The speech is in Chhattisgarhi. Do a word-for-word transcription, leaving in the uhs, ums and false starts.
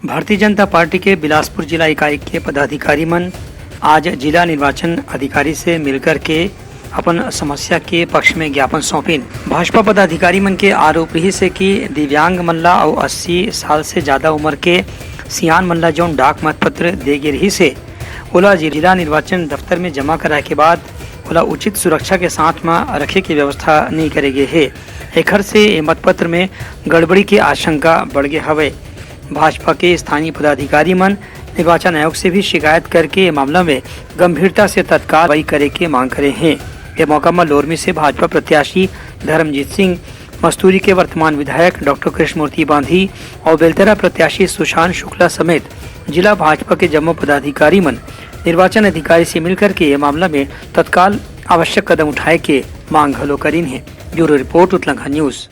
भारतीय जनता पार्टी के बिलासपुर जिला इकाई के पदाधिकारी मन आज जिला निर्वाचन अधिकारी से मिलकर के अपन समस्या के पक्ष में ज्ञापन सौंपिन। भाजपा पदाधिकारी मन के आरोप रहिस हे कि दिव्यांग मन ला अउ अस्सी साल से ज्यादा उम्र के सियान मन ला जौन डाक मतपत्र दे गे रहिस हे, ओला जिला निर्वाचन दफ्तर में जमा कराए के बाद ओला उचित सुरक्षा के साथ म रखे के व्यवस्था नइ करे गे हे। एखर से ए मतपत्र में गड़बड़ी के आशंका बढ़ गे हवय। भाजपा के स्थानीय पदाधिकारी मन निर्वाचन आयोग से भी शिकायत करके ये मामला में गंभीरता से तत्काल कार्रवाई करे के मांग करे हैं। ये मौका म लोरमी से भाजपा प्रत्याशी धर्मजीत सिंह, मस्तूरी के वर्तमान विधायक डॉक्टर कृष्णमूर्ति बांधी और बेलतरा प्रत्याशी सुशांत शुक्ला समेत जिला भाजपा के जम्मो पदाधिकारी मन निर्वाचन अधिकारी से मिलकर के ये मामला में तत्काल आवश्यक कदम उठाए के मांग घलो करीन हे। ब्यूरो रिपोर्ट, उतलंघा न्यूज।